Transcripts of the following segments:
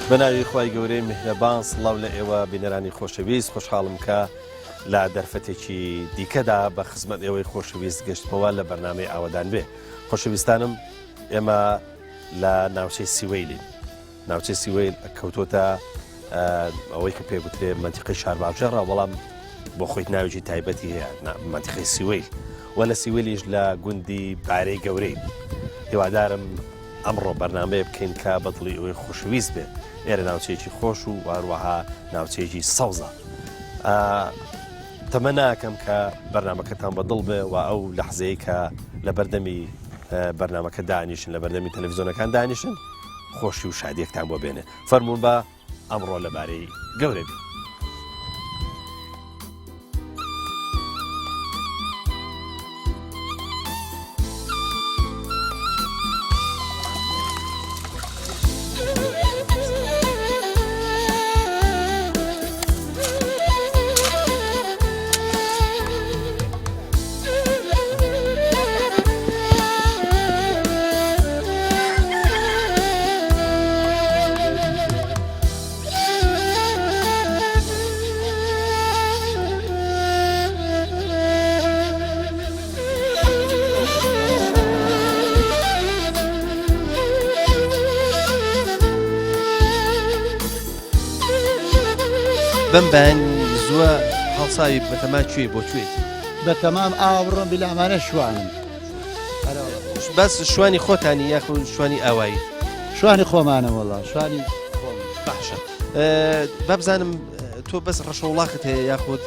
بە ناوی خوای گەورەی میهرەبان سڵاو لە ئێوە بینەرانی خۆشەویست خۆشحاڵم کە لە دەرفەتێکی دیکەدا بە خزمەت ئێوەی خۆشەویست گەشتمەوە لە بەرنامەی ئاوەدان بێ خۆشەویستانم ئێمە لە ناوچەی سیوەیلین ناوچەی سیوەیل کەوتۆتە ئەوەی کە پێ گوترێ مەنتیقەی شارباژێڕە بەڵام بۆ خۆی ناوێکی تایبەتی هەیە مەنتیقەی سیوەیل و لە سیوەیلیش لە گوندی بارەی گەورەی هیوادارم ئەمڕۆ بەرنمەیە بکەین کە بەدڵی ئەوەی خۆشەویست بێت ئێرە ناوچەیەکی خۆش و هەروەها ناوچەیەکی سەوزە تەمە ناکەم کە بەرنمەکەتان بەدڵ بێ و ئەو لەحزەیە کە لە بەردەمی بەرنمەکە دانیشن لە بەردەمی تەلەڤزیۆنەکان دانیشن خۆشی و شادیەکتان بۆ بێنێ فەرموون بە ئەمڕۆ لەبارەی گەورە بی. بەم بەیانی زووە هەڵساوی بەتەما کوێی بۆ کوێیت؟ بەتەمام ئاوا بڕۆم بیلا ئەمانە شوانن. بەس شوانی خۆتانی یاخود شوانی ئاوایی؟ شوانی خۆمانە وەڵا شوانی خۆم. باشە بابزانم تۆ بەس ڕەشەوڵاخت هەیە یاخود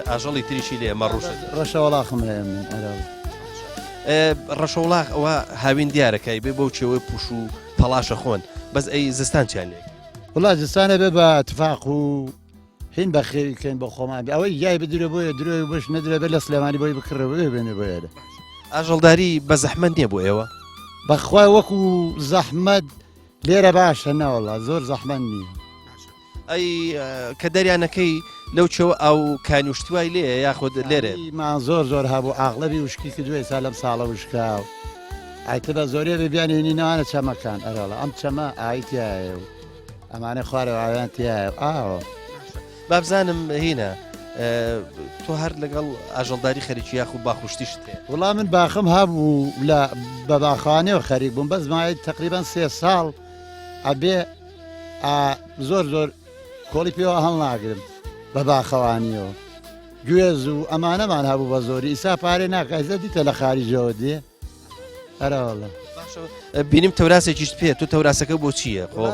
ئاژەڵی تریشی لێ مەڕوشت؟ ڕەشەوەڵاخم هەیە من ئەرە. ڕەشەوڵاخ ئەوە هاوین دیارەکەی بێ بەو چێوەی پوش و پەڵاشە خۆن بەس ئەی زستان چیان لێ؟ وڵا زستانە بێ بە تفاق و هین بەخێوی کەین بۆ خۆمان بێ ئەوەی گیای بدرێ بۆیە درۆی و بش نەدرێ بێ لە سلێمانی بۆی بکڕێ بێ بێنێ بۆ ئێرە. ئاژەڵداری بە زەحمەت نییە بۆ ئێوە؟ بەخوای وەکو زەحمەت لێرە باشە نەوەڵا زۆر زەحمەت نییە. ئەی کە دەریانەکەی لەو چێوە ئاو کانی و شتوای لێیە یاخود لێرێ؟ مان زۆر زۆر هەبوو ئاغلەبی وشکی کردووە ئێستا لەم ساڵە وشکا و ئایتر بە زۆریە بێ بیانهێنینەوانە چەمەکان ئەرەڵا ئەم چەمە ئاوی تیایە و ئەمانە خوارەوە ئاویان تیایە ئاوە. بابزانم هینە تۆ هەر لەگەڵ ئاژەڵداری خەریکی یاخو باخوشتیشت هەیە؟ وڵا من باخم هەبوو لە بە باخانەوە خەریک بووم بەس مای تقریبان سێ ساڵ ئەبێ زۆر زۆر کۆڵی پێوە هەڵناگرم بە باخەوانیەوە گوێز و ئەمانەمان هەبوو بە زۆری ئیسا پارێ ناکایزە دیتە لە خاریجەوە دێ ئەرەوەڵا. باشە بینیم تەوراسێکیشت پێ تۆ تەوراسەکە بۆ چییە خۆ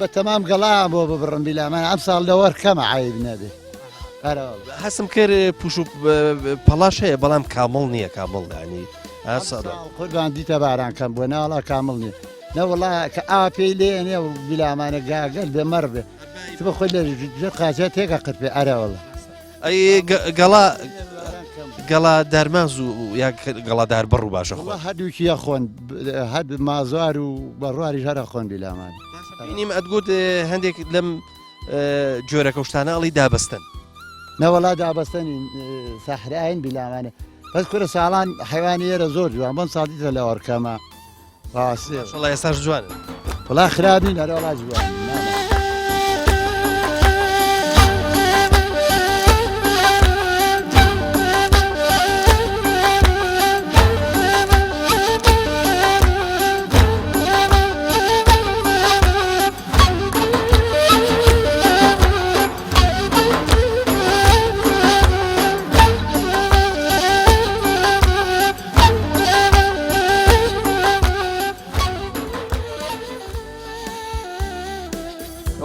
بە تەمام گەڵا بۆ ببڕم بیلامان ئەم ساڵ لەوەر کەمە عیب نەبێ هەستم کرد پوش و پەڵاش هەیە بەڵام کامڵ نییە کامڵ ینی قوربان دیتە باران کەم بووە ناڵا کامڵ نییە نەوەڵا کە ئا پێی لێنێ و بیلامانە گاگەل بێ مەڕ بێ تو بە خۆی لە ژێر قاچە تێکە قرت پێ ئەرەوەڵا ئەی گەڵا گەڵا دارماز و یا گەڵا دار بڕ و باشە خۆ هەردووکی یەخۆن هەر مازوار و بەڕواریش هەرە خۆن بیلامان بینیم ئەتگوت هەندێک لەم جۆرەکە شتانە ئەڵی دابەستن نەوەڵا دابەستنی سەحراین بیلامانە بەس کورە ساڵان حیوانی ئێرە زۆر جوان بەم ساڵ دیتە لە وەرکەمە ماشەڵا ئێستاش جوانن. وەڵا خراپ نین ئەرێ وەڵا جوانن.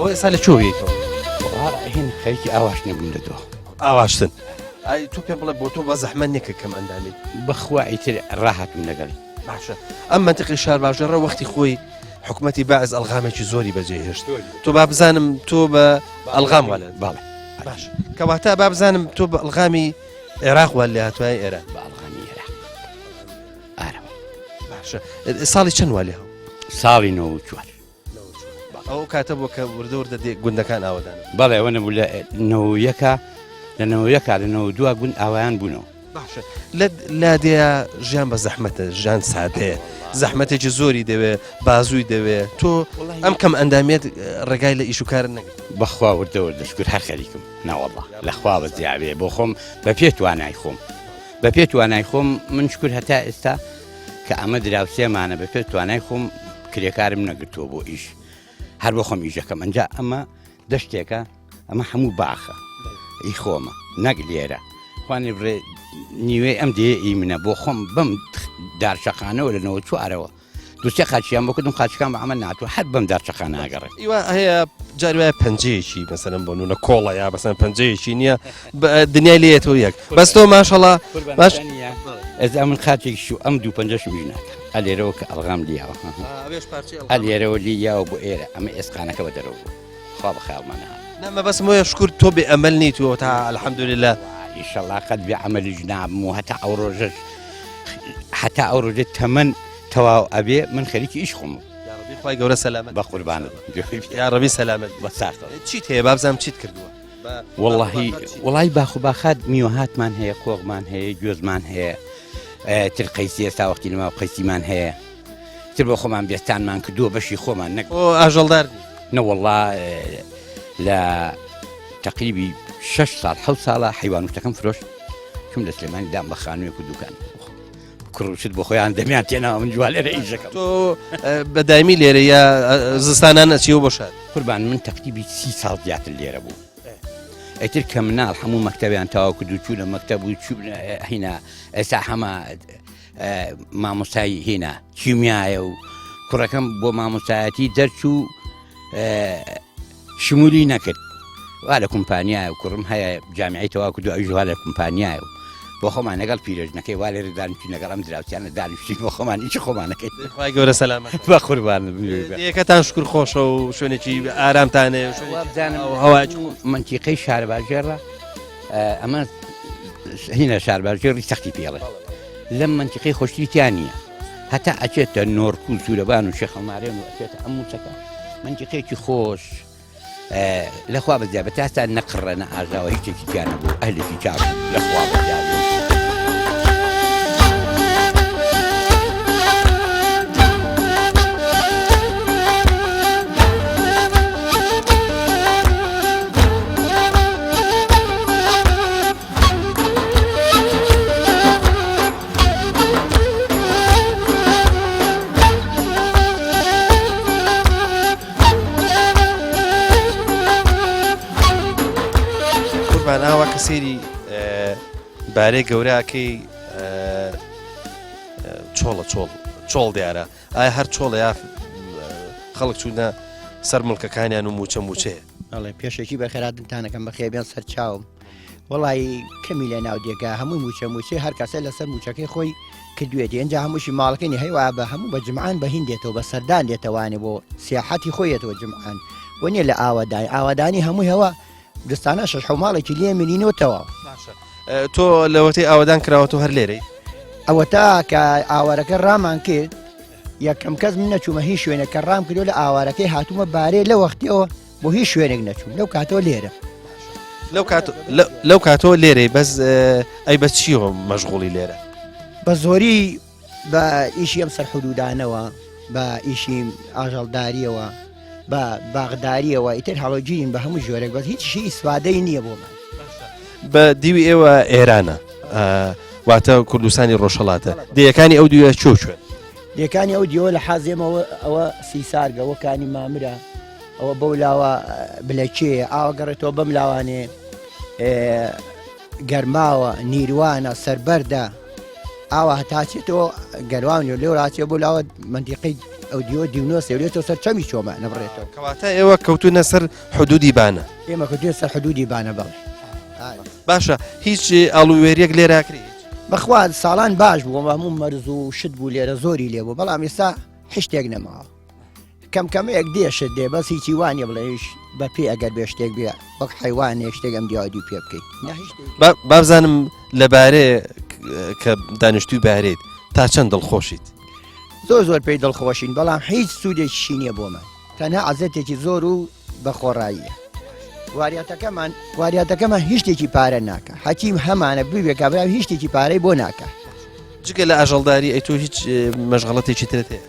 ئەوە ئێستا لە کوێ یتەوە هین خەریکی ئاواشتنە بووم لە دۆ ئاواشتن ئەی تۆ پێم بڵێ بۆ تۆ بە زەحمەت نییە کە کەم ئەندامی بەخوا ئیتر ڕاهاتم لەگەڵی باشە ئەم منتیقی شارباژێڕە وەختی خۆی حکوومەتی باعز ئەلغامێکی زۆری بەجێ هێشت تۆ با بزانم تۆ بە ئەلغام والە باڵێ باش کەواتە با بزانم تۆ بە ئەلغامی عێراق وە لێ هاتوای ئێران بە ئەڵغامی عێراق ئارەوە باشە ساڵی چەند وا لێ هەو ساڵی 94 ئەو کاتە بۆ کە وردە وردە دێ گوندەکان ئاوەدان بەڵێ ئەوە نەبوو لە نەوەیەکە لە نەوەیەکە لە نەوە دووە گوند ئاوایان بوونەوە. باشە لە لادێیا ژیان بە زەحمەتە ژیان سادەیە زەحمەتێکی زۆری دەوێ بازووی دەوێ تۆ ئەم کەم ئەندامیت ڕێگای لە ئیش و کارت نەگرت بەخوا وردە وردە شکر هەر خەریکم ناوەڵا لەخوا بە زیاوێ بۆ خۆم بە پێ توانای خۆم بە پێ توانای خۆم من شکر هەتا ئێستا کە ئەمە دراوسێمانە بە پێ توانای خۆم کرێکارم نەگرتووە بۆ ئیش هەر بۆ خۆم ئیشەکەم ئەنجا ئەمە دەشتێکە ئەمە هەموو باخە ئی خۆمە نەک لێرە خوانی بڕێ نیوەی ئەم دێ ئی منە بۆ خۆم بەم دارچەقانەوە لەنەوە چوارەوە دوسێ قاچیان بۆ کردم قاچەکان بە عمل ناتوە هەر بەم دارچەقانە ئەگەڕێ ئیوە هەیە جاری وایە پەنجەیەکی مەسەلەن بۆ نونە کۆڵە یا مەسەن پەنجەیەکی نییە دنیای لێتەوە یەک بەس تۆ ماشەڵا باش ئێستا من قاچێک شو ئەم دوو پەنجەش میش ناکە ئەلێرەوە کە ئەڵغام لیاوە ئەلێرەوە لیاوە بۆ ئێرە ئەمە ئێسقانەکە بە دەرەوە بوو خوا بە خەیاڵمان نەهات. نا مەبەستم وەیە شکور تۆ بێ ئەمەل نیت و تا الحمدللە. ئیشەڵا قەت بێ عەمەلیش نابم و هەتا ئەو ڕۆژەش هەتا ئەو ڕۆژەی تەمەن تەواو ئەبێ من خەریکی ئیش خۆمم. یاڕەبی خوای گەورە سەلامەت. بە قوربانت یاڕەبی سەلامەت بە ساغ. چیت هەیە بابزانم چیت کردووە؟ وەڵاهی وەڵای باخ و باخات میوەهاتمان هەیە قۆغمان هەیە گوێزمان هەیە تر قەیسی ئێستا وەختی نەما قەیسیمان هەیە تر بۆ خۆمان بێستانمان کردووە بەشی خۆمان نەک ئۆ ئاژەڵدار نی؟ نەوەڵا لە تەقریبی شش ساڵ حەوت ساڵە حیوان وشتەکەم فرۆشت چوم لە سلێمانی دام بە خانوویەک و دوکان کوڕوشت بۆ خۆیان دەمیان تێناوە من جووا لێرە ئیشەکەم تۆ بە دایمی لێرە یا زستانان ئەچیەوە بۆ شار؟ قوربان من تەقریبی سی ساڵ زیاتر لێرە بوو ئیتر کە مناڵ هەموو مەکتەبیان تەواو کرد و چوونە مەکتەب و چوونە هینا ئێستا هەمە مامۆستای هینا کیمیایە و کوڕەکەم بۆ مامۆستایەتی دەرچوو شمولی نەکرد وا لە کۆمپانیایە و کوڕم هەیە جامیعی تەوا کردو ئەویش وا لە کۆمپانیایە و بۆ خۆمان لەگەڵ پیرێژنەکەی وا لێرە دانیشتین لەگەڵ ئەم دراوسیانە دانیشتین بۆ خۆمان ئیشی خۆمانەکەی خوای گەورە سەلامەت بە قوربان دێکەتان شکر خۆشە و شوێنێکی ئارامتانێ وابزانم هەوای منتیقەی شارباژێڕە ئەمە هینە شارباژێڕی سەختی پێڵێ لەم مەنتیقەی خۆشتری تیا نییە هەتا ئەچێتە نۆرک و سوورەبان و شێخەڵمارێن و ئەچێتە ئەم موچەکە مەنتیقەیەکی خۆش لەخوا بەزیا بە تاستا نەقڕە نە ئاژاوە هیچێکی تیا نەبوو ئەهلێکی چاک لەخوا بەزیا قوربان ئاوا کە سەیری بارێ گەوراکەی چۆڵە چۆڵ چۆڵ دیارە ئایا هەر چۆڵە یا خەڵک چوونە سەر مڵکەکانیان و موچە موچەیە ئەڵێ پێشێکی بەخێراتنتانەکەم بەخێبێن سەر چاوم وەڵایی کەمی لە ناو دێگا هەمووی موچە موچەی هەر کەسە لەسەر موچەکەی خۆی کردوێتی ئینجا هەمووشی ماڵەکەی نیە هەیوا بە هەموو بە جمعان بە هین دێتەوە بە سەردان دێتەوانێ بۆ سیاحەتی خۆی یەتەوە جمعان وە نیە لە ئاوادانی ئاوادانی هەمووی هەوا دستانە شەش حەو ماڵێکی لێ منینەوە تەواو. باشە تۆ لەوەتەی ئاوەدان کراوەتەوە هەر لێرەی؟ ئەوەتا کە ئاوارەکە ڕامان کرد یەکەم کەس من نەچوومە هیچ شوێنێک کە ڕام کردو لە ئاوارەکەی هاتوومە بارێ لە وەختیەوە بۆ هیچ شوێنێک نەچووم لەو کاتەوە لێرە. لەو کات لەو کاتەوە لێرەی بەس ئەی بە چیەوە مەشغوڵی لێرە؟ بە زۆری بە ئیشی ئەم سەر حدودانەوە بە ئیشی ئاژەڵداریەوە بە باغداریەوە ئیتر هەڵۆگیرین بە هەموو جۆرێک بەس هیچ شی ئیسفادەی نییە بۆمان. بە دیوی ئێوە ئێرانە واتە کوردستانی ڕۆژهەڵاتە دێیەکانی ئەو دیوە چۆ کوێن؟ دێکانی ئەو دیوە لە حازێمەوە ئەوە سیسارگە وەکانی مامرە ئەوە بەو لاوە بلەکێیە ئاوە گەڕێتەوە بەم لاوانێ گەرماوە نیروانە سەربەردە ئاوا هەتاچێتەوە گەروان و لێو راچێ بۆ لاوە منتیقی ئەو دیوە دیونۆ سێولێتەوە سەر چەمی چۆمە نەبڕێتەوە کەواتە ئێوە کەوتونە سەر حدودی بانە ئێمە کەوتوە سەر حدودی بانە بەڵێ باشە هیچ ئاڵووێریەک لێراکری بەخوا ساڵان باش بوو هەموو مەرز و شت بوو لێرە زۆری لێ بوو بەڵام ئێستا هیچ شتێک نەماوە کەم کەمەیەک دێ شت دێ بەس هیچی وا نیە بڵێیش بە پێ ئەگەر بێ شتێک بێ وەک حەیوانێک شتێک ئەم دیاوە دیو پێ بکەیت نا هیچ شتێک. با بابزانم لەبارەێ کە دانیشتووی بارێیت تا چەند دڵخۆشیت؟ زۆر زۆر پێی دڵخۆشین بەڵام هیچ سوودێکیشی نییە بۆمان تەنها عەزێتێکی زۆر و بە خۆڕاییە. واریاتەکەمان واریاتەکەمان هیچ شتێکی پارە ناکە حەکیم هەمانە بوێ کابرا هیچ شتێکی پارەی بۆ ناکە. جگە لە ئاژەڵداری ئەی تۆ هیچ مەشغەڵەتێکی ترت هەیە؟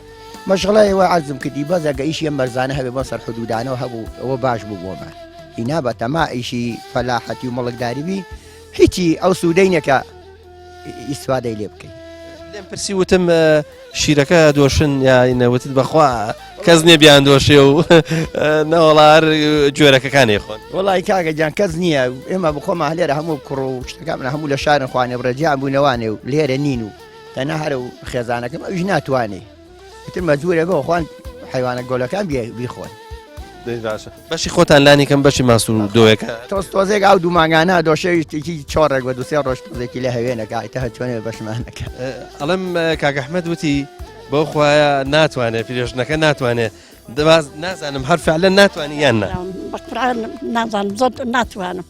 مەشغڵە ئێوە عەرزم کردی بەس ئەگە ئیشی ئەم مەرزانە هەبێ بۆ سەر حدودانەوە هەبوو ئەوە باش بوو بۆمان ئینا بە تەما ئیشی فەلاحەتی و مەڵکداری بی هیچی ئەو سوودەی نیە کە ئیسفادەی لێ بکەین. لێم پرسی وتم شیرەکە دۆشن یا نەوتت بەخوا کەس نییە بیان دۆشێ و نەوەڵا هەر گوێرەکەکانی خۆن. وەڵی کاکە گیان کەس نییە ئێمە بخۆمان لێرە هەموو کوڕ و شتەکانمان هەموو لە شارن خوانێ بڕێجیان بوونەوانێ و لێرە نین و تەنها هەرە و خێزانەکەم ئەویش ناتوانێ ئیتر مەجبورە بۆ خوان حیوانە گۆلەکان بیخۆن. دەی باشە بەشی خۆتان لانی کەم بەشی ماست و دۆیەکە تۆز تۆزێک ئاو دوو مانگانە دۆشەویستێکی چۆڕێک بە دوسێ ڕۆژ تۆزێکی لە هەوێنەکە ئیتە هەرچۆنێ بەشمانەکە. ئەڵێم کاک ئەحمەد وتی بەو خوایە ناتوانێ پیرێژنەکە ناتوانێ دەباز نازانم هەر فعلەن ناتوانانی یان نا بە قورئان نازانم زۆر ناتوانم.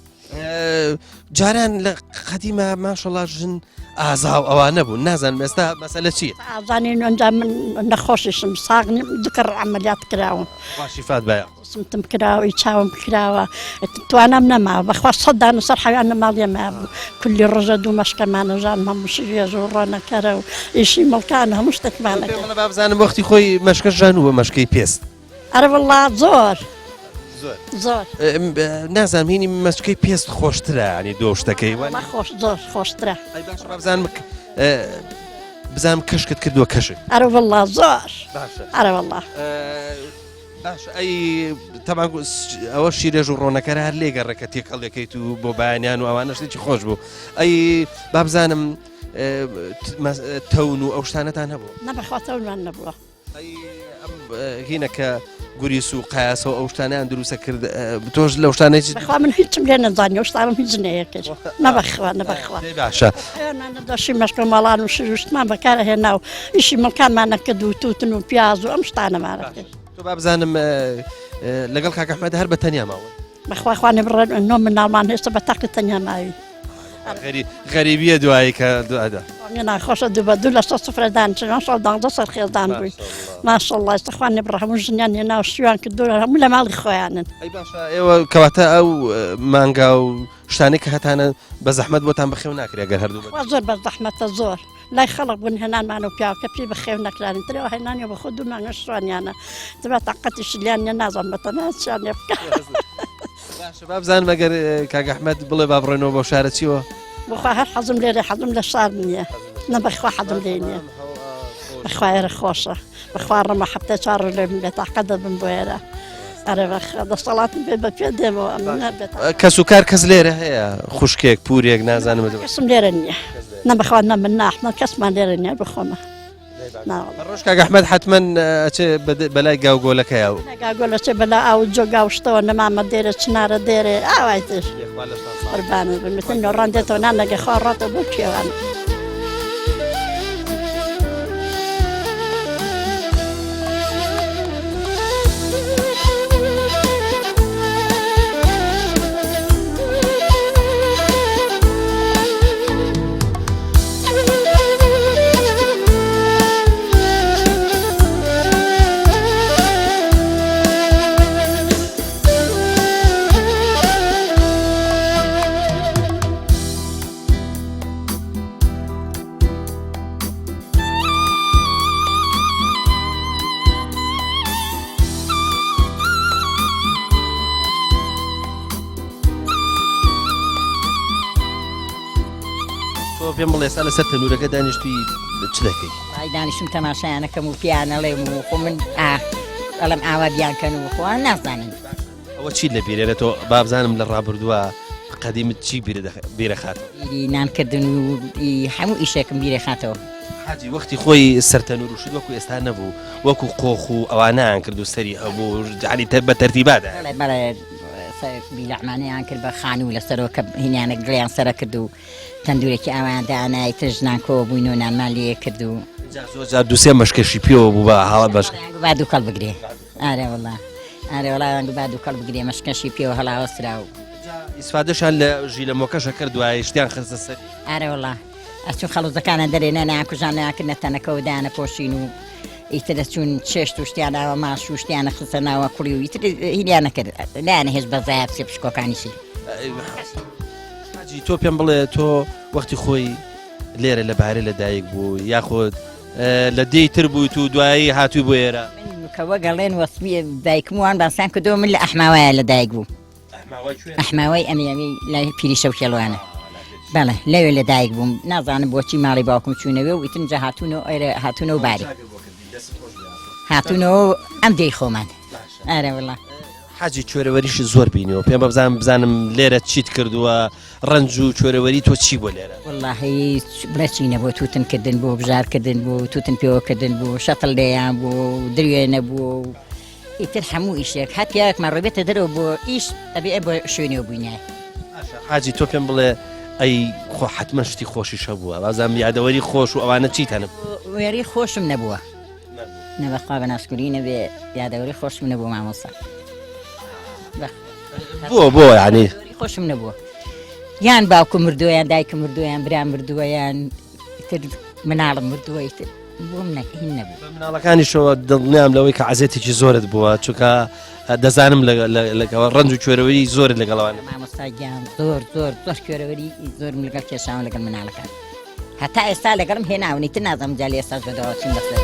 جاران لە قەدیمە ماشەڵا ژن ئازا و ئەوانە بوون نازانم ئێستا مەسەلە چییە؟ ئازانین ئەنجا من نەخۆشیشم ساغ نیم دوکەڕ عەمەلیات کراوم. خوا شیفات بایە. سمتم کراوە ئی چاوم کراوە توانام نەماوە بەخوا سەد دانە سەر حەویان لە ماڵیە مابوو کولی ڕۆژە دوو مەشکەمانە ژان هەموو شوێژ و ڕۆنەکەرە و ئیشی مڵکان هەموو شتێکمانە پێم بڵێ با بزانم وەختی خۆی مەشکە ژان وە مەشکەی پێست. ئەرە وەڵا زۆر زۆر زۆر نازانم هینی مەچکەی پێست خۆشترە ینی دۆ شتەکەی وە خۆش زۆر خۆشترە ئەی باشە با بزانم بزانم کەشکت کردووە کەشک ئەرە وەڵا زۆر باشە ئەرە وەڵا باشە ئەی تەمان ئەوە شیرێژ و ڕۆنەکەر هەر لێگەڕێکە تێکەڵەکەیت و بۆ بەیانیان و ئەوانە شتێکی خۆش بوو ئەی بابزانم تەون و ئەو شتانەتان هەبوو نەبەخوا تەونمان نەبووە ئەی ئەم هینە کە گوریس و قایاسە و ئەو شتانیان دروستە کرد تۆش لەو شتانەی چی بەخوا من هیچم لێ نەزانی ئەو شتانم هیچ نەیەکرد نەبەخوا نەبەخوا دەی باشە دەشی مەشکە ماڵان و شروشتمان بەکارە هێنا و ئیشی مڵکانمان نەکرد و توتن و پیاز و ئەم شتانەمانە کرد تۆ با بزانم لەگەڵ کاک ئەحمەد هەر بە تەنیا ماون بەخوا خوانێ بڕێن نۆ مناڵمان هێشتا بە تاقی تەنیا ماوی. غەریبیە دوایی کە دودا. ناخۆشە دوو بە دوو لەسەر سفرە دانیشن ماشاءاللە دانزە سەر خێزان بووین ماشاءاللە ئێستا خوا نەبڕە هەموو ژنیان هێنا و شویان کردو هەموو لە ماڵی خۆیانن. ئەی باشە ئێوە کەواتە ئەو مانگا و شتانەی کە هەتانە بە زەحمەت بۆتان بەخێو ناکرێ گەر هەردوو بە زۆر بە زەحمەتە زۆر لای خەڵک بوون هێنانمان و پیاوەکە پێی بەخێو نەکرانین ترەوە هێنانیەوە بە خۆ دوو مانگە شوانیانە دەبا تاقەتیش لیان نیە نازانم بە تەنها چیان لێ بکە. باشە با بزانم ئەگەر کاک ئەحمەد بڵێ با بڕۆینەوە بۆ شارە چیوە؟ بخوا هەر حەزم لێرە حەزم لە شار نییە نە بەخوا حەزم لێ نییە بەخوا ئێرە خۆشە بەخوا ڕەمە هەفتە چوار ڕۆژ لێ بم بێتاقەت دەبم بۆ ئێرە ئەرێ بەخوا دەسەڵاتم بێ بە پێ دێمەوە ئەمن نابێت کەس و کار کەس لێرە هەیە خوشکێک پورێک نازانم کەسم لێرە نییە نە بەخوا نە من ناحمە کەسمان لێرە نییە بخۆمە ڕۆژ کاک ئەحمەد حتمما ئەچێ بەلای گاوگۆلەکەیا و گاگۆلە چێ بەلا ئاو جۆگا و شتەوە نەمامە دێرە چنارە دێرێ ئاوای تر قوربانت بم مثل نۆڕان دێتەوە نان لەگە خوا ڕاتەوە بۆ کێوان. تۆ پێم بڵێ ئێستا لەسەر تەنورەکە دانیشتوی چ دەکەی؟ وای دانیشتم تەماشایانەکەم و پیانەڵێم و خۆ من ئەڵم ئاوا بیانکەن و خۆ نازانن. ئەوە چیت لە بیرێنە تۆ بابزانم لە ڕابردووە قەدیمت چی بیرەخات؟ بیری نانکردن و هەموو ئیشێکم بیرێخاتەوە. حاجی وەختی خۆی سەر تەنور و شت وەکو ئێستا نەبوو وەکو قۆخ و ئەوانیان کرد و سەری هەبوو جانی تەر بە تەرتیباتە. بەڵێ بەڵێ بیلەعمانەیان کرد بە خانوو لەسەرەوە کە هینیانە گڵیان سەرە کرد و تەندورێکی ئاوایان دانای تر ژنان کۆ بووین و نانمان لێ کرد و جا زۆر جار دووسێ مەشکەشی پێوە بوو بە هاڵە بەش با دووکەڵ بگرێ ئارە وڵا ئارە وڵایان با دووکەڵ بگرێ مەشکەشی پێوە هەڵاوەسرا و ئیسفادەشان لە ژیلەمۆکەشە کرد دوای شتیان خستە سەر ئارە وڵا ئەچوو خەڵوزەکانە دەرێ نانیان کوژان ناکردنە تەنەکەەوە دایانە پۆشین و. ئیتر دەچوون چێشت و شتیان ئاوە ماش و شتیانە خستە ناوە کوڵی و ئیتر هینیانە کرد لایەنە هێز بەزایە بچێ پشکۆکانیشی. حاجی تۆ پێم بڵێ تۆ وەختی خۆی لێرە لە بارێ لە دایک بوو یاخود لە دێی تر بوویت و دوایی هاتووی بۆ ئێرە؟ من کە وەگەڵێن وەسمی دایکم وان باسیان کردەوە من لە ئەحماوایە لە دایک بووم. ئەحماوای ئەمیامی لای پیری شەوکێڵوانە بەڵێ لەوێ لە دایک بووم نازانم بۆچی ماڵی باوکم چوونەوێ و ئیتر جا هاتوونەوە ئێرە هاتوونەوە باری هاتوونەوە ئەم دێی خۆمان ئارە وڵا حاجی کوێرەوەریشی زۆر بینیوە پێم بە بزانم بزانم لێرە چیت کردووە ڕەنج و کوێرەوەری تۆ چی بۆ لێرە واللهی بڵێ چی نەبوو توتن کردن بوو بژارکردن بوو توتن پێوەکردن بوو شەتڵ لێیان بوو دروێنە بوو ئیتر هەموو ئیشێک هەر پیاوێکمان ڕۆبێتە دەرەوە بۆ ئیش ئەبێ بۆ شوێنەوە بووینایە. باشە حاجی تۆ پێم بڵێ ئەی خۆ حەتمەن شتی خۆشیش هەبووە بازم یادەوەری خۆش و ئەوانە چیت هەن؟ وێری خۆشم نەبووە نەبەخوا بە ناشکوری نەبێ یادەوەری خۆشم نەبوو مامۆستا بۆ بۆ ینی خۆشم نەبووە یان باوکم مردووە یان دایکم مردووە یان برا مردووە یان ئیتر مناڵم مردووە ئیتر بۆم هین نەبوو. بە مناڵەکانیشەوە دڵنیام لەوەی کە عەزێتێکی زۆرت بووە چونکە دەزانم لەگەڵ ڕەنج و کوێرەوەری زۆرت لەگەڵوان. مامۆستا گیان زۆر زۆر زۆر کوێرەوەری زۆرم لەگەڵ کێشاون لەگەڵ مناڵەکان هەتا ئێستا لەگەڵم هێناونی تر نازانم جا لە ئێستاش بەدواوە چیم بەسەر.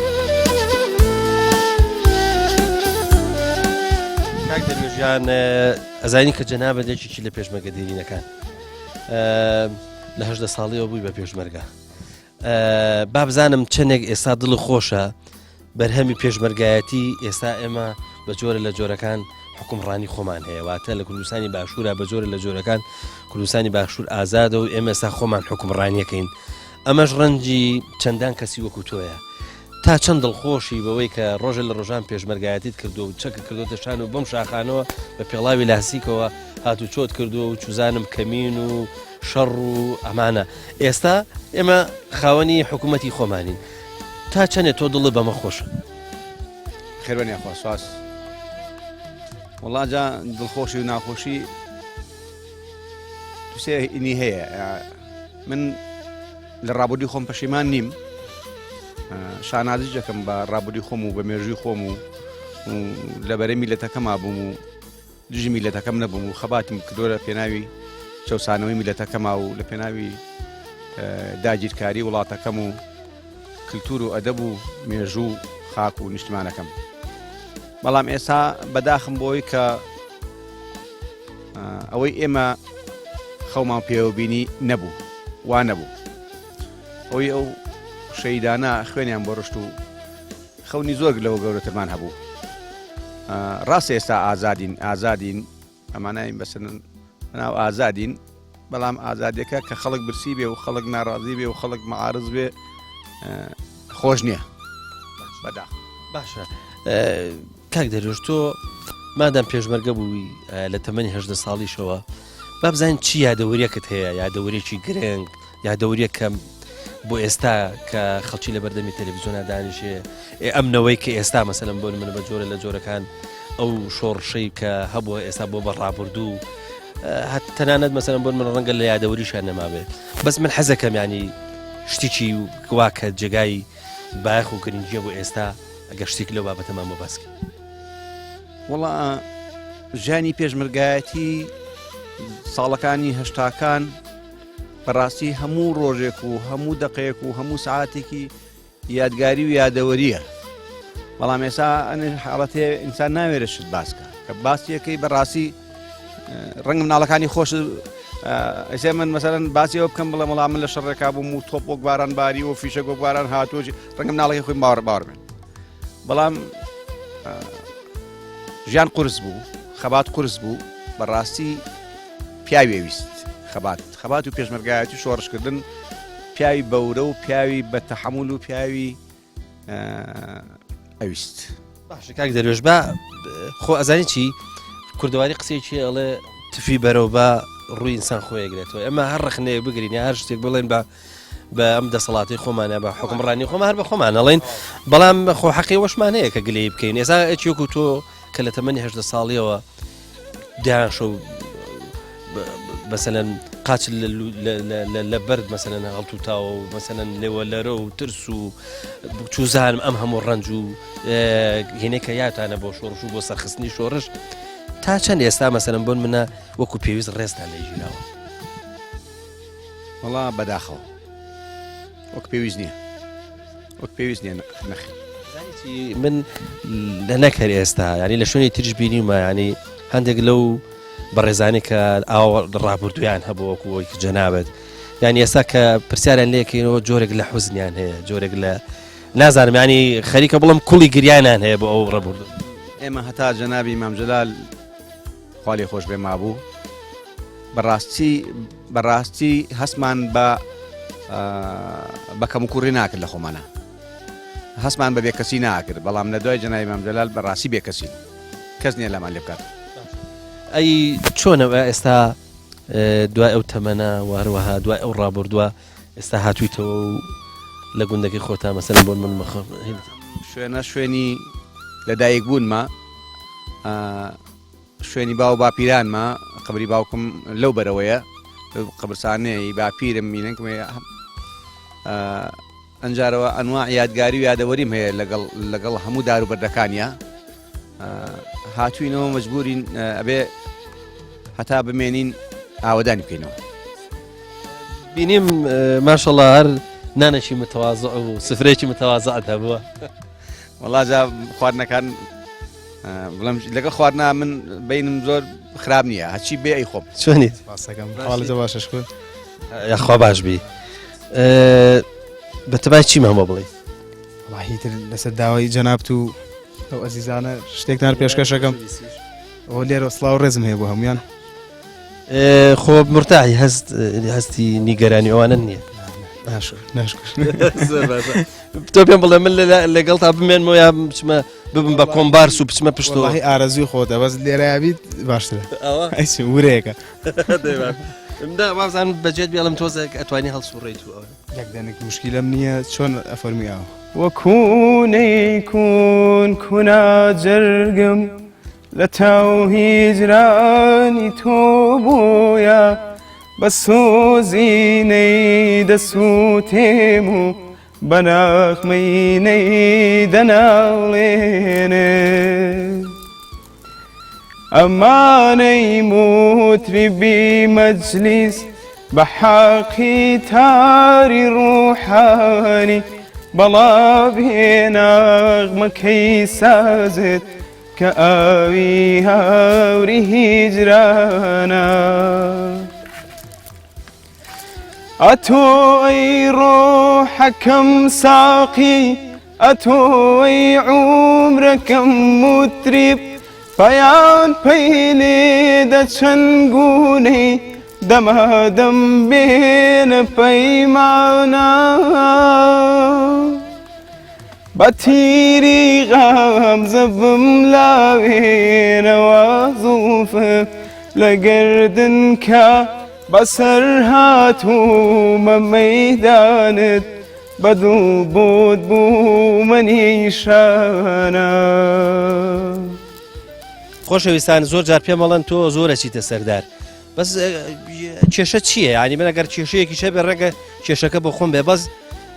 کاک دەروێش گیان ئەزانی کە جەنابت یەکێکی لە پێشمەرگە دێرینەکان لە 18 ساڵیەوە بووی بە پێشمەرگە با بزانم چەندێک ئێستا دڵ خۆشە بەرهەمی پێشمەرگایەتی ئێستا ئێمە بە جۆرە لە جۆرەکان حکومڕانی خۆمان هەیە واتە لە کوردستانی باشوورە بە جۆرە لە جۆرەکان کوردستانی باشوور ئازادە و ئێمە ئێستا خۆمان حکومڕانیەکەین ئەمەش ڕەنجی چەندان کەسی وەکو تۆیە تا چەند دڵخۆشی بەوەی کە ڕۆژە لە ڕۆژان پێشمەرگایەتیت کردو و چەکە کردوتە شان و بەم شاخانەوە بە پێڵاوی لاسیکەوە هاتوچۆت کردووە و چوزانم کەمین و شەڕ و ئەمانە ئێستا ئێمە خاوەنی حکوومەتی خۆمانین تا چەندێ تۆ دڵت بەمە خۆشە؟ خێربن یاخوا سواس وەڵا جا دڵخۆشی و ناخۆشی دوسێ ئینی هەیە من لە ڕابردوی خۆم پەشیمان نیم شانازی دەکەم بە ڕابردوی خۆم و بە مێژووی خۆم و لە بەرەی میلەتەکەما بووم و دژی میلەتەکەم نەبووم و خەباتم کردووە لە پێناوی چەوسانەوەی میلەتەکەما و لە پێناوی داگیرکاری وڵاتەکەم و کللتور و ئەدەب و مێژوو و خاک و نیشتمانەکەم بەڵام ئێستا بەداخم بۆی کە ئەوەی ئێمە خەومان پێوە بینی نەبوو وا نەبوو ئەوی ئەو شەیدانە خوێنیان بۆ ڕشت و خەونی زۆر لەوە گەورەترمان هەبوو. ڕاستە ئێستا ئازادین ئازادین ئەمانای بەسن ناو ئازادین بەڵام ئازادیەکە کە خەڵک برسی بێ و خەڵک ناڕازی بێ و خەڵک معارز بێ خۆش نییە بەداخ باشە کاک دەروێش تۆ مادام پێشمەرگە بووی لە تەمەنی هەدە ساڵیشەوە با بزانین چی یادەوەریەکت هەیە یادەوەرێکی گرنگ یادەوەریەک کە بۆ ئێستا کە خەڵکی لە بەردەمی تەلەڤیزیۆنا دانیشێ ئەم نەوەی کە ئێستا مەسەلەن بۆ من بە جۆرە لە جۆرەکان ئەو شۆڕشەی کە هەبووە ئێستا بۆ بە ڕابردوو تەنانەت مەسەلەن بۆ من ڕەنگە لە یادەوەریشان نەمابێت بەس من حەزەکەم ینی شتێکی وا کە جێگای بایەخ و گرنگیە بۆ ئێستا ئەگەر شتێک لەو بابەتەمان بۆ باسکە وەڵا ژیانی پێشمەرگایەتی ساڵەکانی هەشتاکان بەڕاستی هەموو ڕۆژێک و هەموو دقەیەک و هەموو سعاتێکی یادگاری و یادەوەریە بەڵام ئێسا حاڵەتێ ئینسان ناوێرە شت باسکە کە باسیەکەی بەڕاستی ڕەنگ مناڵەکانی خۆش ئێستا من مەسەرەن باسیەوە بکەم بڵێ وەڵام من لە شەڕێکا بووم و تۆپ وەک باران باری و فیشەک وەک باران هاتووە ڕەنگە مناڵەکەی خۆی باوەڕ باوەڕ بێن بەڵام ژیان قورس بوو خەبات قورس بوو بەڕاستی پیاوی ویست خەبات خەبات و پێشمەرگایەتی شۆڕشکردن پیاوی بەورە و پیاوی بە تەحمل و پیاوی ئەویست باشە کاک دەروێش با خۆ ئەزانی چی کوردەواری قسەیەکی ئەڵێ تفی بەرەو بە ڕووی ئینسان خۆیەگرێتەوە ئێمە هەر ڕخنەیە بگرین یا هەر شتێک بڵێن بە بە ئەم دەسەڵاتی خۆمانە بە حکومڕانی خۆمان هەر بە خۆمان ئەڵێن بەڵام خۆ حەقی وەشمان هەیە کە گلەیی بکەین ئێستا ئەچیەک و تۆ کە لە تەمەنی هەدە ساڵیەوە دایان شەو بەسەلەن. قاچ لە بەرد مەسەلەن هەڵتوتاوە و مەسەلەن لێوە لەرە و ترس و چوزانم ئەم هەموو ڕەنج و هینێکە یاتانە بۆ شۆڕش و بۆ سەرخستنی شۆڕش تا چەند ئێستا مەسەلەن بۆن منە وەکو پێویست ڕێزتان لێگیراوە؟ وەڵا بەداخەوە وەک پێویست نییە وەک پێویست نییە نەخێر. من لە نەکەر ئێستا ینی لە شوێنی تریش بینیومە ینی هەندێک لەو بەڕێزانی کە ئاو ڕابردویان هەبوو وەکو ئەوی کە جەنابەت یان ئێستا کە پرسیاریان لێکەینەوە جۆرێک لە حوزنیان هەیە جۆرێک لە نازانم ینی خەریکە بڵم کوڵی گریانیان هەیە بۆ ئەو ڕابردوو. ئێمە هەتا جەنابی مام جەلال خوا لێ خۆش بێ مابوو بەڕاستی بەڕاستی هەستمان بە بە کەموکوڕی ناکرد لە خۆمانە هەستمان بە بێکەسی ناکرد بەڵام لە دوای جەنابی مام جەلال بەڕاستی بێکەسین کەس نییە لامان لێ بکات. ئەی چۆنە ئێستا دوای ئەو تەمەنە و هەروەها دوای ئەو ڕابردووە ئێستا هاتوویتەوە و لە گوندەکەی خۆتا مەسەلەن بۆن من مەخە شوێنە شوێنی لەدایک بوونمە شوێنی باو باپیرانمە قبری باوکم لەو بەرەوەیە قبرسانەی باپیرم مینەکم ئەنجارەوە ئەنواع یادگاری و یادەوەریم هەیە لەگەڵ لەگەڵ هەموو دار و بەردەکانیا هاتوینەوە مەجبورین ئەبێ هەتا بمێنین ئاوەدانی بکەینەوە. بینیم ماشەڵا هەر نانێکی متەوازع و سفرێکی متەوازعت هەبووە. وەڵا جا خواردنەکان بڵێم لەگەڵ خواردنا من بینم زۆر خراپ نییە هەرچی بێ ئەی خۆم. چۆنیت؟ باسەکەم حاڵی باشە شکر. یاخوا باش بی. بەتەمای چیم هەموو بڵێ؟ وەڵاهی تر لەسەر داوای جەنابت و ئەو ئەزیزانە شتێکتان پێشکەشەکەم ئەوە لێرە سڵاو ڕێزم هەیە بۆ هەمویان خۆ مرتاحی هەست هەستی نیگەرانی ئەوانە نییە تۆ پێم بڵێ من لەگەڵ تا بمێنمەوە یا بچمە ببم بە کۆمبارس و بچمە پشتەوەی ئارەزوی خۆتە بەس لێرەیابیت باشترە ورەیەەکە وازان بەجێت بێڵم تۆزێک ئەتوانی هەڵسوڕیت و ئەوە یەک دەنک موشکیلەم نییە چۆن ئەفەرمی ئاوە. وەکوونەی کوون کونا جەرگم لە تاو هیجرانی تۆ بۆیە بە سۆزی نەی دەسووتێم و بە ناخمەی نەی دەناڵێنێ. ئەمانەی موتریبی مەجلیس بە حەقی تاری ڕوحانی بەڵا بێ ناغمەکەی سازت کە ئاوی هاوری هیجرانە. ئەتۆ ئەی ڕۆحەکەم ساقی ئەتۆ ئەی عومرەکەم موتریب پەیان پەی لێ دەچەن گونەی دەمادەم بێنە پەیمانە بە تیری غەمزە بم لاوێنەوە زوڵف لە گەردن کە بەسەر هاتوومە مەیدانت بە دڵ بۆت بوومە نیشانە. خۆشەویستان زۆر جار پێم ئەڵێن تۆ زۆر ئەچیتە سەردار بەس کێشە چییە ینی من ئەگەر کێشەیەکیش هەبێ ڕێگە کێشەکە بۆ خۆم بێ بەس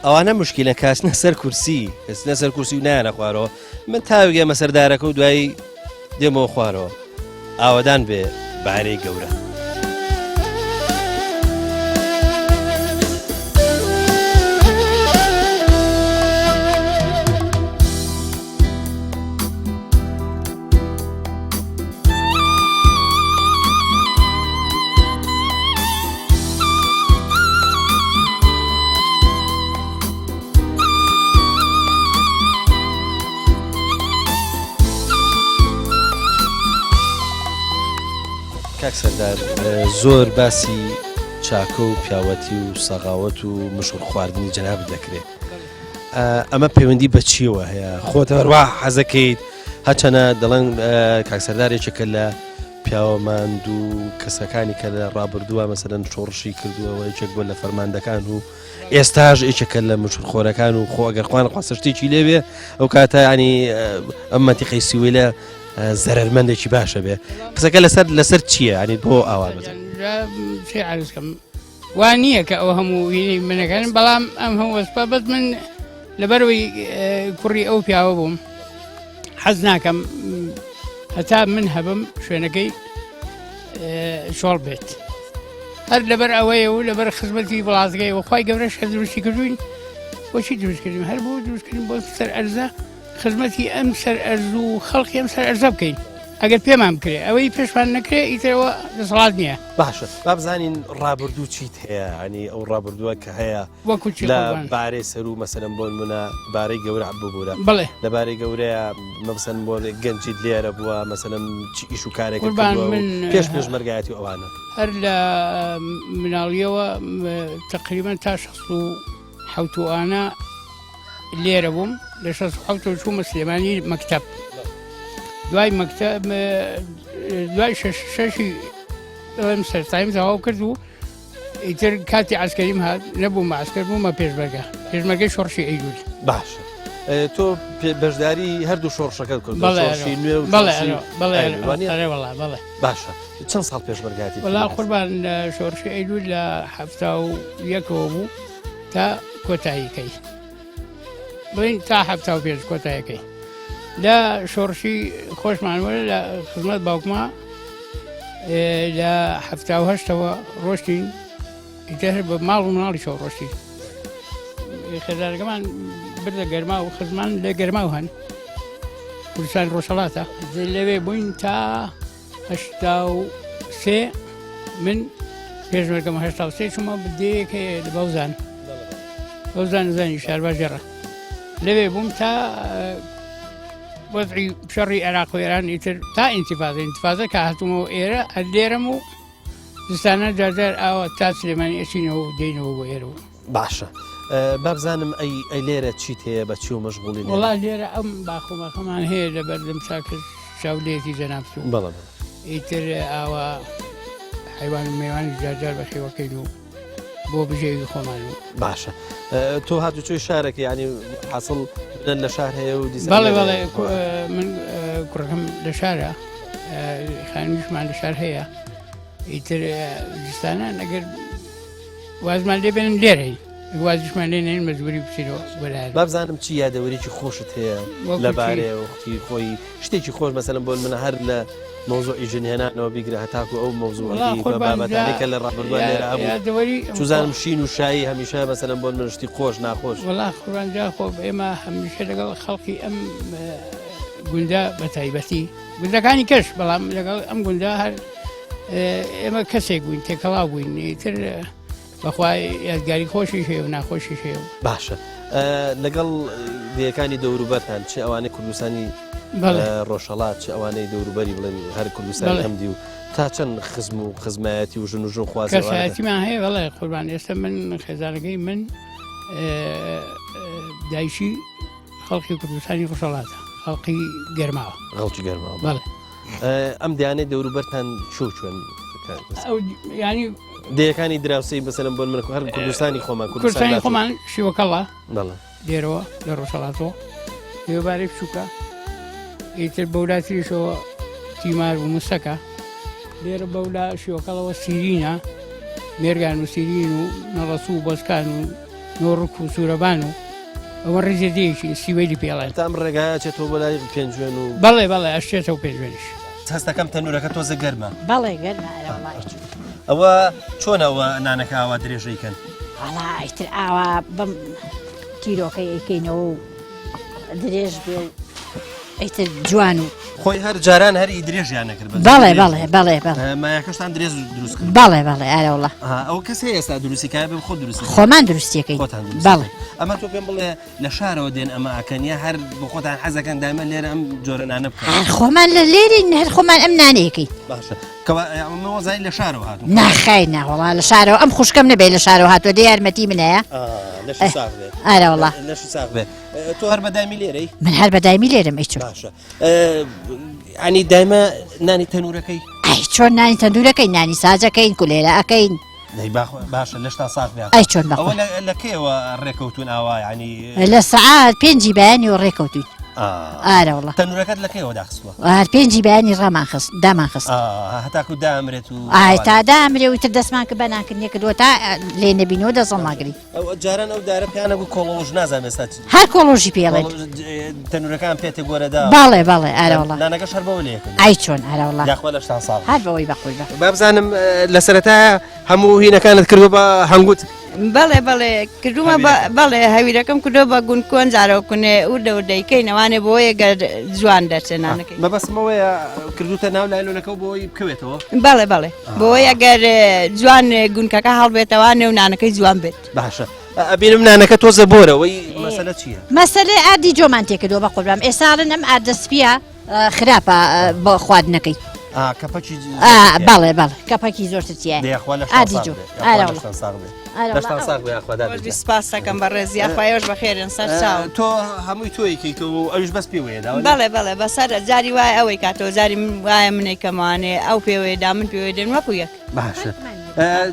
ئەوانە مشکلە کاسنە سەر کورسی کەسنە سەر کورسی و نایانە خوارەوە من تاوگێمە سەردارەکە و دوایی دێمەوە خوارەوە ئاوەدان بێ بارەی گەورە. کاک سەردار زۆر باسی چاکە و پیاوەتی و سەغاوەت و مشوور خواردنی جەنابت دەکرێت ئەمە پەیوەندی بە چیەوە هەیە خۆت هەروە حەزەکەیت هەچەنە دەڵێن کاک سەردار یەکێکە لە پیاوەماند و کەسەکانی کە لە ڕابردووە مەسەرەن شۆڕشی کردووەوە یەکێک بۆ لە فەرماندەکان و ئێستاش یەکێکە لە مشورخۆرەکان و خۆ ئەگەر خوان خواستە شتێکی لێوێ ئەو کاتە ینی ئەم مەتیقەی سویلە زەرەرمەندێکی باشە بێ قسەکە لەسەر لەسەر چییە ینی بۆ ئاوا چی عرزکەم وا نییە کە ئەو هەموو وینەی منەکەن بەڵام ئەم هەموو وەسپە بەس من لەبەرەوەی کوڕی ئەو پیاوە بووم حەز ناکەم هەتا من هەبم شوێنەکەی چۆڵ بێت هەر لەبەر ئەوەیە و لەبەر خزمەتی وڵاتگەی و خی گەورەش هەر دروستی کردوین بۆچی دروستکردن هەر بۆ دروستکردن بۆ سەر ئەرزە خزمەتی ئەم سەر ئەرز و خەڵکی ئەم سەر ئەرزە بکەین ئەگەر پێمان بکرێ ئەوەی پێشمان نەکرێ ئیترەوە دەسەڵات نییە. باشە با بزانین ڕابردوو چیت هەیە ینی ئەو ڕابردووە کە هەیە وەکو چی لە قوربان؟ بارەی سەرو مەسەلەن بۆ نمونە بارەی گەورە ببورە بەڵێ. لە بارەی گەورەیە مەسەن بۆ گەنجیت لێرە بووە مەسەلەن چ ئیش و کارێکت قوربان کردووە و من پێش پێشمەرگایەتی و ئەوانە. هەر لە مناڵیەوە تەقریبەن تا 67 و ئانە لێرە بووم لە 67 چوومە سلێمانی مەکتەب دوای مەکتەب دوای شەش شەشی بڵێم سەرتایم تەواو کرد و ئیتر کاتی عسکەریم هات نەبوومە عسکەر بوومە پێشمەرگە پێشمەرگەی شۆڕشی ئەیلول باشە تۆ بەشداری هەردوو شۆڕشەکە کرد بەڵێ شۆڕشی نوێ و بەڵێ شۆڕشی بەڵێ ئەیلول، وانییە؟ ئەرێ وەڵا بەڵێ باشە چەند ساڵ پێشمەرگاتی وەڵا قوربان لە شۆڕشی ئەیلول لە 71ەوە بوو تا کۆتاییکەی بڵین تا 75 کۆتایەکەی لە شۆڕشی خۆشمان وەرە لە خزمەت باوکما لە 78ەوە ڕۆشتین ئیتر بە ماڵ و مناڵیشەوە ڕۆشتین خێزانەکەمان بردە گەرما و خزمان لە گەرما و هەن کوردستان ڕۆژهەڵاتە لەوێ بووین تا 83 من پێشمەرگەم 83 چوومە دێیەک هەیە لە بەوزان بەوزان زانی شارباژێڕە لەوێ بووم تا وەزعی شەڕی عێراق و ئێران ئیتر تا ئینتیفازە ئینتیفازە کە هاتوومەوە ئێرە هەر لێرەم و زستانە جارجار ئاوا تا سلێمانی ئەچینەوە و دێینەوە بۆ ئێرە و باشە بابزانم ئەی ئەی لێرە چیت هەیە بە چی و مەشغوڵی لێرە؟ وەڵا لێرە ئەم باخ و باخەمان هەیە لە بەردەم چاکە چاو لێتی جەنابت و بەڵێ بەڵێ. ئیتر ئاوا حیوان و میوانی جارجار بە خێوەکەین و بۆ بژێوی خۆمان و باشە تۆ هاتوچۆی شارێک ینی حاصل بدەن لە شار هەیە و دیسان بەڵێ لێرە بەڵێ هەیە. من کوڕەکەم لە شارە خانوویشمان لە شار هەیە ئیتر زستانان ئەگەر وازمان لێ بێنن لێرەی وازیشمان لێ نێن مەجبوری بچینەوە بەلایەن. بابزانم چی یادەوەریی خۆشت هەیە لەبارەیەوە وەختی خۆی شتێکی خۆش مەسەلەن بۆ من هەر لە مەوزوعی ژنهێنانەوە بیگرە هەتاکو ئەو مەوزوعی بابەتانەی کە لە ڕابردووە لێرە هەبوو چوزانم شین و شایی هەمیشە مەسەلەن بۆ من شتی خۆش ناخۆش. وەڵا قوربان جا خۆ ئێمە هەمیشە لەگەڵ خەڵکی ئەم گوندە بە تایبەتی گوندەکانی کەش بەڵام لەگەڵ ئەم گوندە هەر ئێمە کەسێک بووین تێکەڵاو بووین ئیتر بەخوای یادگاری خۆشیش هەیە و ناخۆشیش هەیە و. باشە لەگەڵ دێیەکانی دەوروبەرتان چ ئەوانەی کوردستانی ڕۆژهەڵات چ ئەوانەی دەوروبەری بڵێن هەر کوردستانی ئەم دی و تا چەند خزم و خزمایەتی و ژن و ژن خواز کەسایەتیمان هەیە بەڵێ قوربان ئێستا من خێزانەکەی من دایکی خەڵکی کوردستانی ڕۆژهەڵاتە خەڵکی گەرماوە خەڵکی گەرماوە بەڵێ ئەم دیانەی دەوروبەرتان چۆ چوێن ینی دەیەکانی دراوسی بەسەرم بۆن من هەر کوردستانی خۆمان کوردستانی خۆمان شیوەکەڵە لێرەوە لە ڕۆژهەڵاتەوە لێبارەی بچووکە ئیتر بەولاتریشەوە تیمار و مسەکە لێرە بەولا شیوەکەڵەوە سیرینە مێرگان و سیرین و نەڕەسو و بەسکان و نۆڕک و سوورەبان و ئەوە ڕیزە دێیەکی سیوەیلی پێڵێن. تا ئەم ڕێگایە ئەچێتەوە بۆ لای پێنجوێن و. بەڵێ بەڵێ ئەشچێتەوە پێنجوێنیش. هەستەکەم تەنورەکە تۆزە گەرمە. بەڵێ گەرمە ئەرێ وەڵای. ئەوە چۆنە ئەوە نانەکە ئاوا درێژەی کەن؟ وەڵا ئیتر ئاوا بەم تیرۆکەی ئەیکەینەوە و درێژ بێ و ئیتر جوان و خۆی هەر جاران هەر ئی درێژیان نەکرد بە بەڵێ بەڵێ بەڵێ بەڵێ مایەکەشتان درێژ دروست کرد بەڵێ بەڵێ ئەرێ وەڵا ئەو کەس هەیە ئێستا دروستی کای بم خۆ دروستی خۆمان دروستیەکەی خۆتان دروست بەڵێ ئەمە تۆ پێم بڵێ لە شارەوە دێن ئەمە ئەکەن یا هەر بۆ خۆتان حەزەکەن دایمە لێرە ئەم جۆرە نانە بکەن هەر خۆمان لە لێرین هەر خۆمان ئەم نانەیەکەین باشە کەوا ئەمە وەزای لە شارەوە هاتوون ناخەیر ناوەڵا لە شارەوە ئەم خوشکەم نەبێ لە شارەوە هاتووە دە یارمەتی من هەیە لەشی ساغ بێ ئارە وەڵا لەشی ساغ بێ تۆ هەر بەدایمی لێرەی؟ من هەر بەدایمی لێرم ئەی چۆن باشە ئەنی دایمە نانی تەنورەکەی ئەی چۆن نانی تەندورەکەی نانی ساجەکەین کولێرە ئەەکەین باشە لەشتا ساغ بێ ئەی چۆن ئەوە لە کەیەوە ڕێکەوتون ئاوا ینی لە سەعات پێنجی بەیانی و ڕێکەوتوین. ئارەوەڵا تەنورەکەت لە کەیەوە داخستووە؟ هەر پێنجی بەیانی ڕامان خست دامان خست هەتاکو دامرێت و ئای تا دامرێ و تر دەستمان کە بەناکردنی کردووە تا لێ نەبینەوە دەسەڵ ناگری ئەو جاران ئەو دارە پێیانە بوو کۆڵۆژ نازانم ئێستا چ هەر کۆڵۆژی پێڵێت تەنورەکان پێتە گۆرەدا بەڵێ بەڵێ ئارەوەڵا نانەکەش هەر بەوە لێ کرد ئای چۆن ئارەوەڵا یاخوا لەشتان ساغ هەر بەوەی بەقوربان با بزانم لە سەرەتایە هەموو هینەکانت کردووە بە هەنگوت؟ بەڵێ بەڵێ کردومە بەڵێ هەویرەکەم کردو بە گون کۆن جارەوە کونێ وردە وردەیکەی نەوانێ بۆیە گەر جوان دەرچێ نانەکەی مەبەستمەوەیە کردوتە ناو لایلۆنەکە بۆی بکەوێتەوە بەڵێ بەڵێ بۆی ئەگەر جوان گونکەکە هەڵبێتەوە نێو نانەکەی جوان بێت باشە ئەبینم نانەکە تۆزە بۆرەوەی مەسەلە چییە؟ مەسەلەی ئاردی جۆمان تێکردووە بە قوربان ئێساڵن ئەم ئاردە سپیە خراپە بۆ خواردنەکەی کەپەکی بەڵێ بەڵێ کەپەکی زۆرتر تایە ئاردی جۆ سپاس دەکەم بەڕێز یاخوا ئێوەش بەخێرن سەر چاو تۆ هەمووی تۆیەکەیتەوە و ئەویش بەس پێوەیە دا بەڵێ بەڵێ بەسەر جاری وایە ئەوەی کاتەوە جاری من وایە منێک کەمانێ ئەو پێوەیە دا من پێوەی دێن وەکو یەک باشە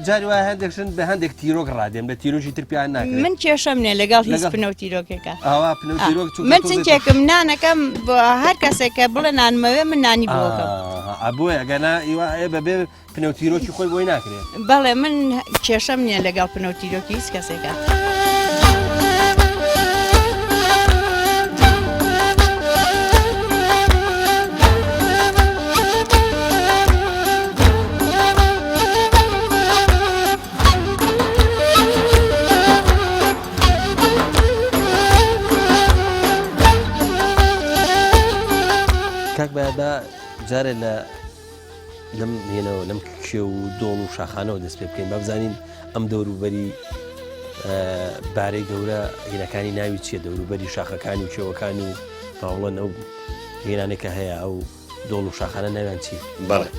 جاری وایە هەندێک ژن بە هەندێک تیرۆک ڕادێن بە تیرۆکی تر پیان ناکرێت من کێشەم نییە لەگەڵ هیچ پنە و تیرۆکێکە ئاوا پنە و تیرۆک من چنکێکم نانەکەم بۆ هەر کەسێک کە بڵێ نانمەوێ من نانی بۆکەم بۆیە ئەگەنا ئیوا بەبێ پنە و تیرۆکی خۆی بۆی ناکرێت. بەڵێ من کێشەم نییە لەگەڵ پنە و تیرۆکی هیچ کەسێکا. کاک بایە با جارێ لە لەم هێنەوە لەم کێو و دۆڵ و شاخانەوە دەست پێ بکەین با بزانین ئەم دەوروبەری بارەی گەورە هینەکانی ناوی چییە دەوروبەری شاخەکانی و کێوەکان و باوڵەن ئەو هێنانێکە هەیە ئەو دۆڵ و شاخانە ناویان چی بەڵێ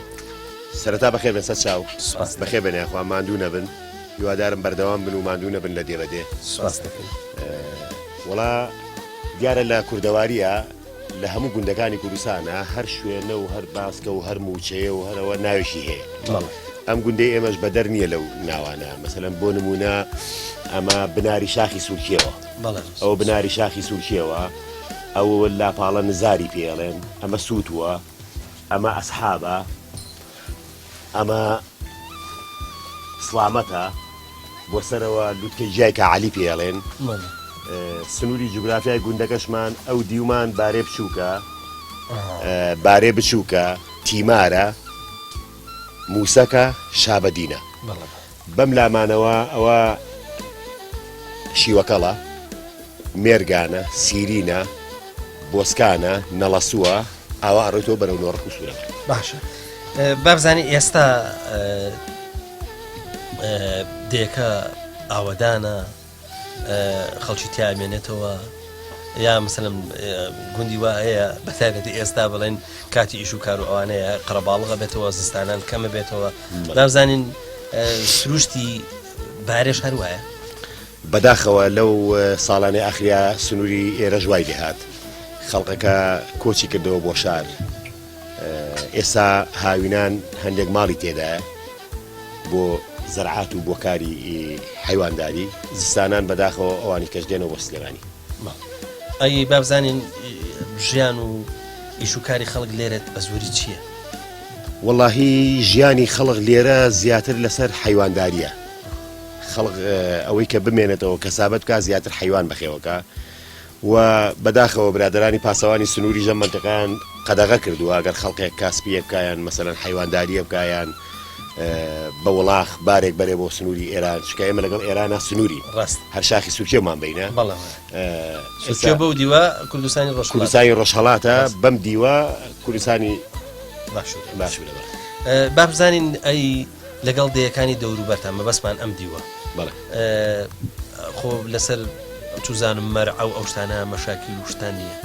سەرەتا بەخێر بێن سەر چاو سپاس بەخێر بێن یاخوا ماندوو نەبن هیوادارم بەردەوام بن و ماندوو نەبن لە دێ بەدێ سپاس دەکەین وەڵا دیارە لە کوردەواریە لە هەموو گوندەکانی کوردستانا هەر شوێنە و هەر باسکە و هەر مووچەیە و هەرەوە ناوێکی هەیە. ئەم گوندەی ئێمەش بەدەر نییە لەو ناوانە مەسەلەن بۆ نموونە ئەمە بناری شاخی سوورکێوە ئەوە بناری شاخی سوورکێوە ئەو لاپاڵە نزاری پێڵێن ئەمە سووتووە ئەمە ئەسحابە ئەمە سڵامەتە بۆ سەرەوە لوتکەی جیای کا عەلی پێ ئەڵێن. سنووری جوگرافیای گوندەکەشمان ئەو دیومان بارێ بچووکە، بارێ بچووکە، تیمارە، موسەکە، شابەدینە. بەم لامانەوە ئەوە شیوەکەڵە، مێرگانە، سیرینە، بۆسکانە، نەڵەسووە، ئاوا ئەڕۆیتەوە بەرەو نۆڕک و سوورەمەرگ. باشە با بزانین ئێستا دێکە ئاوەدانە خەڵکی تیا ئەمێنێتەوە یا مثلەن گوندی وا هەیە بە تایبەتی ئێستا بڵێن کاتی ئیش و کار و ئەوانەیە قەرەباڵغە بێتەوە زستانان کەمە بێتەوە نازانین سروشتی بارێش هەر وایە. بەداخەوە لەو ساڵانەی ئاخریا سنووری ئێرەش وای لێهات خەڵکەکە کۆچی کردەوە بۆ شار ئێستا هاوینان هەندێک ماڵی تێدایە بۆ زەرعات و بۆ کاری حەیوانداری زستانان بەداخەوە ئەوانی کەش دێنەوە بۆ سلێمانی. ئەی با بزانین ژیان و ئیش و کاری خەڵک لێرە بە زۆری چییە؟ وەڵاهی ژیانی خەڵک لێرە زیاتر لەسەر حەیوانداریە خەڵک ئەوەی کە بمێنێتەوە کەسابەت بکا زیاتر حەیوان بەخێوەکە و بەداخەوە برادەرانی پاسەوانی سنووریش ئەم مەنتیقەیان قەدەغە کردووە ئەگەر خەڵکێک کاسپییە بکا یان مەسەلەن حەیواندارییە بکا یان بە وڵاخ بارێک بەرێ بۆ سنووری ئێران چونکە ئێمە لەگەڵ ئێرانا سنوورین ڕاست هەر شاخی سوورکێومان بینە بەڵێ سوورکێو بەو دیوە کوردستانی ڕۆژهەڵات کوردستانی ڕۆژهەڵاتە بەم دیوە کوردستانی باشوورە باشوورە بەڵێ با بزانین ئەی لەگەڵ دێیەکانی دەوروبەرتان مەبەستمان ئەم دیوە. بەڵێ. خۆ لەسەر چوزانم مەرعە و ئەو شتانە مەشاکیل و شتان نییە.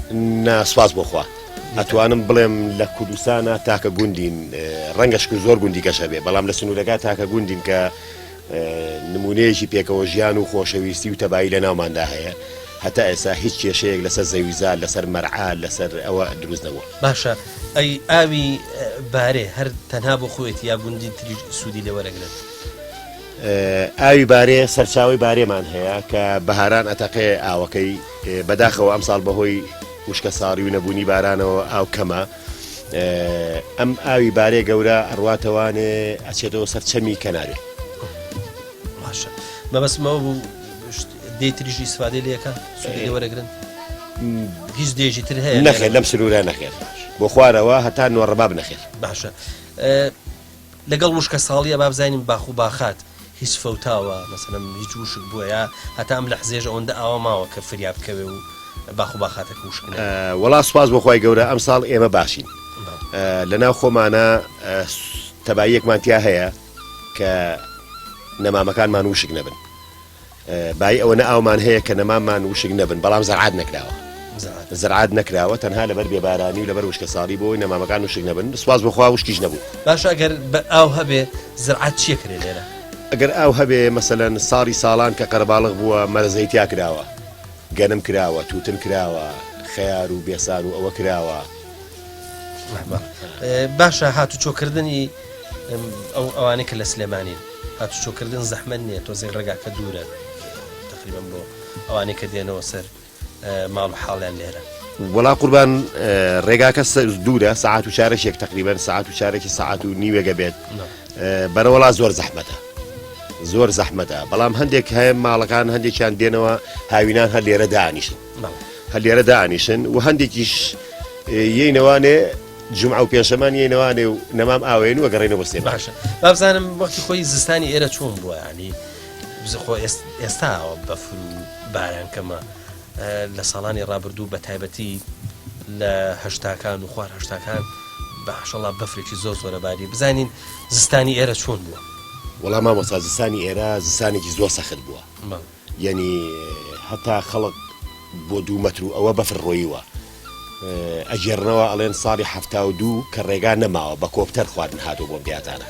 نا سوپاس بۆ خوا ئەتوانم بڵێم لە کوردستانا تاکە گوندین ڕەنگە شکور زۆر گوندی کەش هەبێ بەڵام لە سنوورەکە تاکە گوندین کە نمونەیەکی پێکەوە ژیان و خۆشەویستی و تەبایی لە ناوماندا هەیە هەتا ئێستا هیچ کێشەیەک لەسەر زەویزار لەسەر مەرعا لەسەر ئەوە دروست نەبووە. باشە ئەی ئاوی بارێ هەر تەنها بۆ خۆیەتی یا گوندی تریش سوودی لێ وەرەگرن؟ ئاوی بارێ سەرچاوەی بارێمان هەیە کە بەهاران ئەتەقێ ئاوەکەی بەداخەوە ئەمساڵ بەهۆی. وشکە ساڕی و نەبوونی بارانەوە ئاو کەمە ئەم ئاوی بارێ گەورە ئەڕواتەوانێ ئەچێتەوە سەر چەمی کەنارێ. باشە مەبەستمەوە بوو دێ تریش ئیسفادەی لێکە سوودی لێ وەرەگرن هیچ دێژی تر هەیە نەخێر لەم سنوورە نەخێر بۆ خوارەوە هەتا نۆڕەباب نەخێر باشە لەگەڵ وشکە ساڵیە با بزانین باخ و باخات هیچ فەوتاوە مەسەلەن هیچ وشک بووە یا هەتا ئەم لەحزەیەش ئەوەندە ئاوە ماوە کە فریا بکەوێ و باخ و باخاتەکە وشک نەبێ؟ وەڵا سوپاس بۆ خوای گەورە ئەمساڵ ئێمە باشین لەناو خۆمانە تەباییەکمان تیا هەیە کە نەمامەکانمان وشک نەبن بایی ئەوەنە ئاومان هەیە کە نەماممان وشک نەبن بەڵام زەرعات نەکراوە زەرعات نەکراوە تەنها لەبەر بێبارانی و لەبەر وشکە ساڵی بۆی نەمامەکان وشک نەبن سواز بۆخوا وشکیش نەبوو. باشە ئەگەر ئاو هەبێ زرعات چیە کرێ لێرە؟ ئەگەر ئاو هەبێ مەسەلەن ساڵی ساڵان کە قەرەباڵغ بووە مەرەزەی تیا کراوە گەنم کراوە توتن کراوە خەیار و بێسان و ئەوە کراوە. باشە هاتوچۆکردنی ئەو ئەوانەی کە لە سلێمانین هاتوچۆکردن زەحمەت نییە تۆزێک ڕێگاکە دوورە تقریبا بۆ ئەوانەی کە دێنەوە سەر ماڵ و حاڵیان لێرە. وەڵا قوربان ڕێگاکە دوورە سەعات و چارەکێک تقریبا سەعات و چارەکی سەعات و نیوێگە بێت بەرەوەڵا زۆر زەحمەتە زۆر زەحمەتە بەڵام هەندێک هەیە ماڵەکان هەندێکیان دێنەوە هاوینان هەر لێرە دانیشن هەر لێرە دانیشن و هەندێکیش یینەوانێ جمعە و پێنجشەمان یینەوانێ و نەمام ئاوێن و گەڕێنەوە بۆ سلێمانی. باشە بابزانم وەختی خۆی زستانی ئێرە چۆن بووە ینی خۆ ئێستا بەفر و باران کەمە لە ساڵانی ڕابردوو بە تایبەتی لە هەشتاکان و خوار هەشتاکان باشەڵا بەفرێکی زۆر زۆرەباری بزانین زستانی ئێرە چۆن بووە. وەڵا مامۆستا زستانی ئێرە زستانێکی زۆر سەخت بووە. یەنی هەتا خەڵک بۆ دوو مەتر و ئەوە بەفر ڕۆیوە ئەگێڕنەوە ئەڵێن ساڵی 72 کە ڕێگا نەماوە بە کۆپتەر خواردن هاتووە بۆم دیاتانە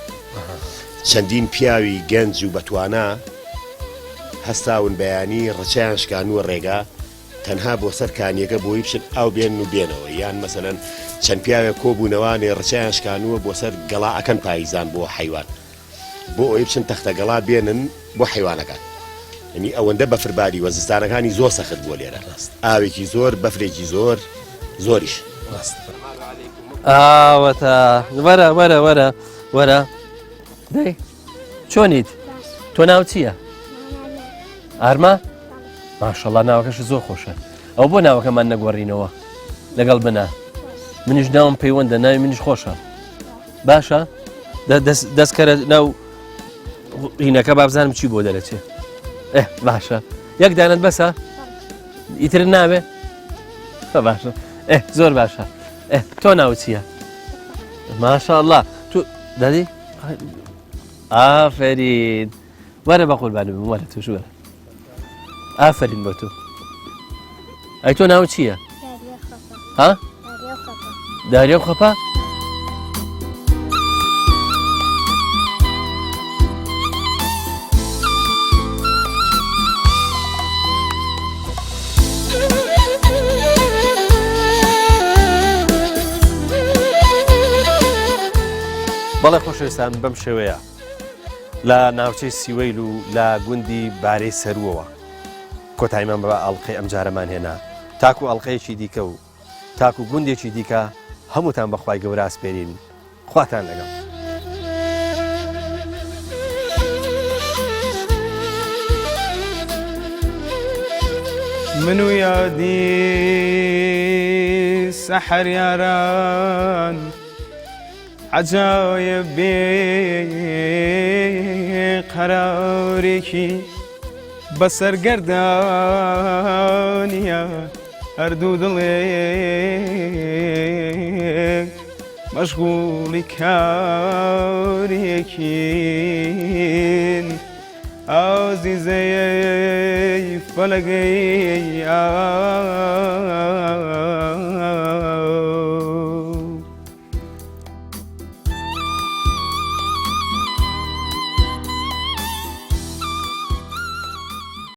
چەندین پیاوی گەنج و بەتوانا هەستاون بەیانی ڕچیان شکانووە ڕێگا تەنها بۆ سەر کانیەکە بۆی بچن ئاو بێن و بێنەوە یان مەسەلەن چەند پیاوێک کۆبوونەوانێ ڕچیان شکانووە بۆ سەر گەڵا ئەکەن پاییزان بۆ حەیوان بۆ ئەوەی بچن تەختە گەڵا بێنن بۆ حەیوانەکان یعنی ئەوەندە بەفر باریوە زستانەکانی زۆر سەخت بووە لێرە ئاوێکی زۆر بەفرێکی زۆر زۆریش ئاوەتە وەرە وەرە وەرە وەرە دەی چۆنیت تۆ ناو چییە؟ ئارما ماشەڵا ناوەکەش زۆر خۆشە ئەو بۆ ناوەکەمان نەگۆڕینەوە لەگەڵ بنا منیش ناوم پەیوەندە ناوی منیش خۆشە باشە دەستکەرە ناو هینەکە بابزانم چی بۆ دەرەچێ باشە یەک دانت بەسە ئیتر ناوێ باشە زۆر باشە تۆ ناو چییە؟ ماشاءله تو دادی ئافرین وەرە بە قوربانی بم وەرە توش وەرە ئافرین بۆ تۆ ئەی تۆ ناو چییە؟ ها؟ داریا و خەپا؟ بەڵێ خۆشەویستان بەم شێوەیە لە ناوچەی سیوەیل و لە گوندی بارەی سەرووەوە کۆتاییمان بە ئەڵقەی ئەمجارەمان هێنا تاکو ئەڵقەیەکی دیکە و تاکو گوندێکی دیکە هەمووتان بەخوای گەورە ئەسپێرین خواتان لەگەڵ. من و یادی سەحەر یاران عەجایب بێ قەرارێکی بەسەر گەردانیە هەردوو دڵێ مەشغوڵی کارێکین ئازیزەی فەلەگەی ئازیزە.